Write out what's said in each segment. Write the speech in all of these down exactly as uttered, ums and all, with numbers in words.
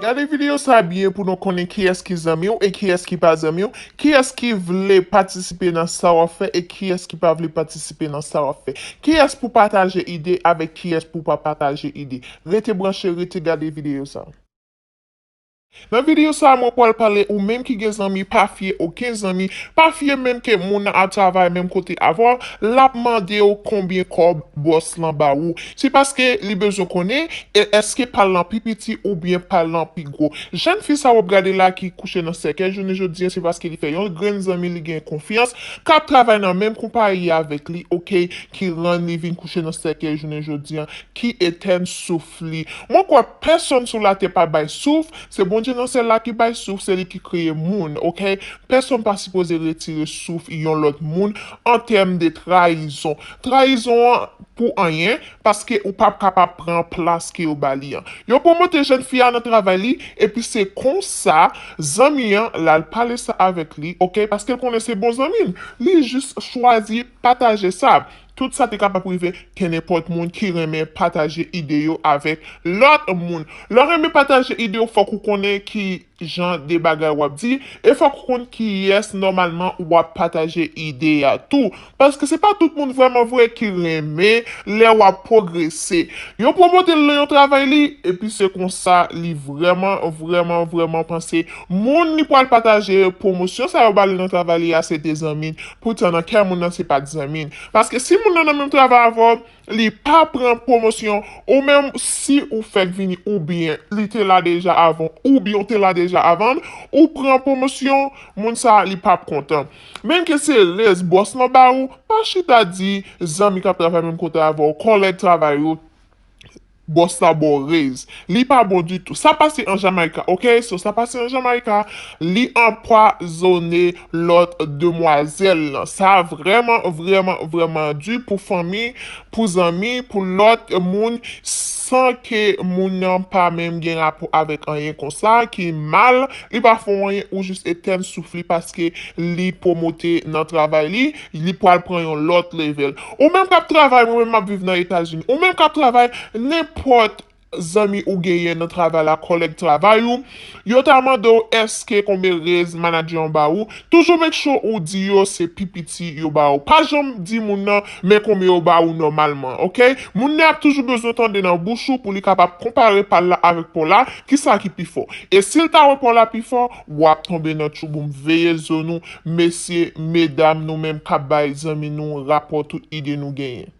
Gade videyo sa byen pou nou konnen kiyès ki zanmi w e kiyès ki pa zanmi w, kiyès ki vle patisipe nan sa w ap fè e kiyès ki pa vle patisipe nan sa w ap fè. Kiyès pou pataje ide avèk kiyès pou pa pataje ide. Rete branche, rete gade videyo sa. Nan videyo sa, mwen pral pale ou menm ki gen zanmi, pa fye okenn zanmi, pa fye menm ke moun nan ap travay menm kote avè w, l ap mande w konbyen kòb bòs lan ba ou. Se paske li bezwen konnen e èske pa l lan pi piti oubyen pa l lan pi gwo. Jèn fi sa w ap gade la ki kouche nan sèkèy jounen jodi a, se paske li fè yon grenn zanmi li gen konfyans, k ap travay nan menm konpayi avèk li, oke, ki rann li vin kouche nan sèkèy jounen jodi a, ki etèn souf li. Mwen kwè pèsonn sou latè pa bay souf, se Bondye nan syèl la ki bay souf, se li ki kreye moun, oke? Pèsonn pa sipoze retire souf yon lòt moun an tèm de trayizon. Trayizon an pou anyen, paske ou p ap kapab pran plas ke yo ba li an. Yo pwomote jèn fi a nan travay li, epi se konsa, zanmi an, l al pale sa avèk li, oke? Paske l konnen se bon zanmi l. Li jis chwazi pataje sa. Tout sa te kapab rive, kenenpòt moun ki renmen pataje ide yo avèk lòt moun. Lè w renmen pataje ide w, fòk ou konnen ki jan de bagay w ap di, e fòk ou konn kiyès nòmalman w ap pataje ide a tou. Paske se pa tout moun vrèman vre ki renmen lè w ap pwogrese. Yo pwomote l nan yon travay li, epi se konsa li vrèman, vrèman, vrèman panse moun li pral pataje pwomosyon sa yo ba li nan travay li a se te zanmi l. Poutan nan kè moun nan se pa t zanmi l. Paske si moun nan nan menm travay avè w, li pa pran pwomosyon, ou menm si ou fèk vini oubyen li te la deja avan, oubyen ou te la deja avan, ou pran pwomosyon, moun sa a li p ap kontan. Menm ke se rèz bòs lan ba ou, pa chita di zanmi k ap travay menm kote avè w, kòlèg travay ou, bòs la ba w rèz. Li pa bon ditou. Sa pase an Jamayika, oke? So, sa pase an Jamayika, li anpwazonnen lòt demwazèl lan. Sa vrèman, vrèman, vrèman di pou fanmi, pou zanmi, pou lòt moun, san ke moun nan pa menm gen rapò avèk anyen konsa, ki mal, li pa fè w anyen, ou jis etèn souf li paske li pwomote nan travay li, li pral pran yon lòt level. Ou menm k ap travay, mwen menm m ap viv nan Etazini. Ou menm k ap travay, nenpòt zanmi ou genyen nan travay la, kòlèg travay ou, yo ta mande w èske konbyen rèz manadjè an ba ou, toujou make sure ou di yo se pi piti yo ba ou. Pa janm di moun nan, men konbyen yo ba ou nòmalman, oke? Moun nan ap toujou bezwen tande nan bouch ou pou li kapab konpare pa l la avèk pa w la, kisa ki pi fò. E si l ta wè pa w la pi fò, w ap tonbe nan tchouboum. Veye zo nou, mesye, medam, nou menm k ap bay zanmi nou rapò tout ide nou genyen.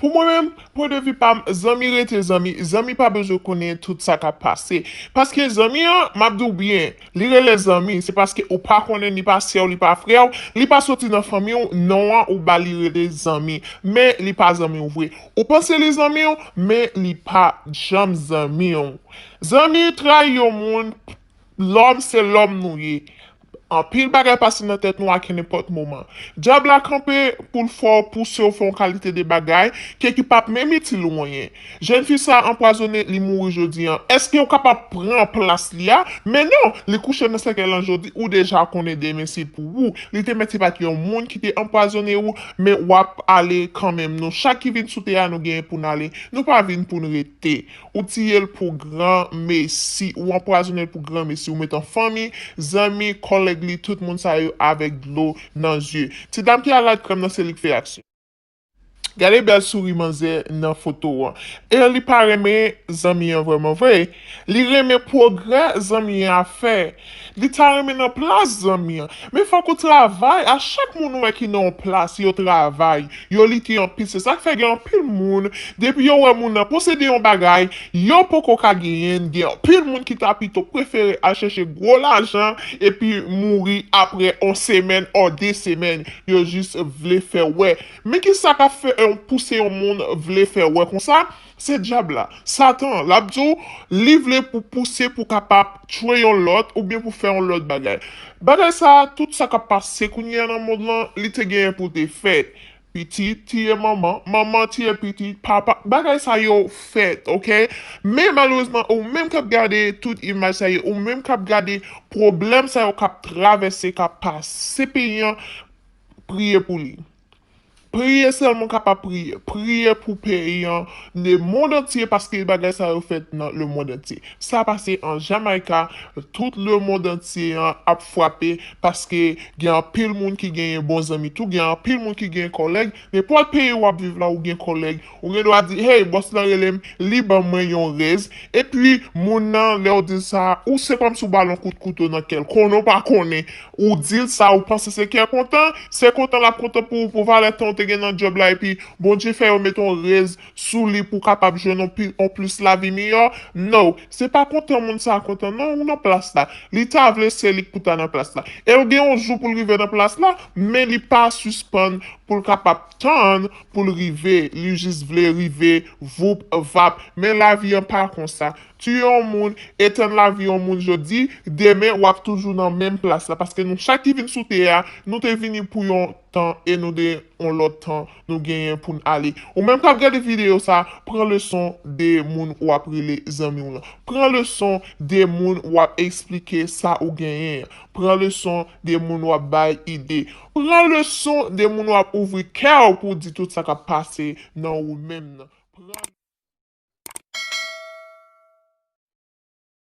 Pou mwen menm, pwen de vi pa m, zanmi rete zanmi, zanmi pa bezwen konnen tout sa k ap pase. Paske zanmi an, m ap di w byen, li rele zanmi, se paske ou pa konnen, li pa sè w, li pa frè w, li pa soti nan fanmi w, non an ou ba li rele zanmi. Men li pa zanmi w vre. Ou panse li zanmi w, men li pa janm zanmi w. Zanmi trayi yon moun, lòm se lòm nou ye. Anpil bagay pase nan tèt nou a kenenpòt moman. Dyab la kanpe pou l fè w pouse w fè yon kalite de bagay ke ki p ap menm itil ou anyen. Jèn fi sa a anpwazonnen, li mouri jodi an. Èske w kapab pran plas li a? Men non, li kouche nan sèkèy lan jodi, ou deja konnen demen se pou ou. Li te mèt se pa t yon moun ki te anpwazonnen ou, men w ap ale kanmenm. Nou chak ki vin sou tè a, nou genyen pou n ale. Nou pa vin pou n rete. Ou tiye l pou granmesi, ou anpwazonnen l pou granmesi, ou met an fanmi, zanmi, kòlèg li, tout moun sa yo avèk dlo nan zye. Ti dam ki al ak krèm nan, se li k fè aksyon. Gade bèl souri manzè nan foto an. E li pa renmen zanmi an vrèman vre. Li renmen pwogrè zanmi an ap fè. Li ta renmen nan plas zanmi an. Men fòk ou travay. A chak moun ou wè ki nan yon plas, yo travay. Yo lite anpil. Se sa k fè gen anpil moun, depi yo wè moun nan posede yon bagay, yo poko ka genyen l. Gen anpil moun ki ta pito prefere al chèche gwo lajan epi mouri apre yon semèn or de semèn. Yo jis vle fè wè. Men kisa k ap fè yon, pouse yon moun vle fè wè konsa? Se dyab la, Satan, l ap di w, li vle pou pouse pou kapab tchwe yon lòt oubyen pou fè yon lòt bagay. Bagay sa a, tout sa k ap pase kounye a nan mond lan, li te genyen pou te fèt. Pitit tiye manman, manman tiye pitit, papa, bagay sa yo fèt, oke? Men malerezman, ou menm k ap gade tout imaj sa yo, ou menm k ap gade pwoblèm sa yo k ap travèse, k ap pase peyi an, priye pou li. Priye sèlman kapab priye. Priye pou peyi an, lemonn antye, paske bagay sa yo fèt nan lemonn antye. Sa pase an Jamaica, tout lemonn antye an ap frape, paske gen anpil moun ki genyen bon zanmi tou, gen anpil moun ki genyen kòlèg. Nenpòt peyi w ap viv la, ou gen kòlèg. Ou gen dwa di, hey, bòs lan rele m, li ban mwen yon rèz. Epi, moun nan, lè w di l sa, ou se kòmsi w ba l yon kout kouto nan kè l. Konnen w pa konnen, ou di l sa, ou panse se kè kontan, se kontan l ap kontan pou ou, pou valè tan w te gen nan djòb la, epi Bondye fè yo mete yon rèz sou li pou w kapab jwenn yon pi-, yon plis lavi miyò. No, se pa kontan moun sa a kontan, non, ou nan plas la. Li ta vle se li k pou ta nan plas la. E l gen yon jou pou l rive nan plas la, men li pa sispann pou l kapab tann pou l rive. Li jis vle rive, voup, vap. Men lavi an pa konsa. Tiye yon moun, etenn lavi yon moun jodi, demen w ap toujou nan menm plas la. Paske nou chak ki vin sou tè a, nou te vini pou yon tan e nou te yon lòt tan nou genyen pou n ale. Ou menm k ap gade videyo sa, pran leson de moun w ap rele zanmi w lan. Pran leson de moun w ap eksplike sa ou genyen an. Pran leson de moun w ap bay ide. Pran leson de moun w ap ouvri kè w pou w di tout sa k ap pase nan ou menm nan. Pran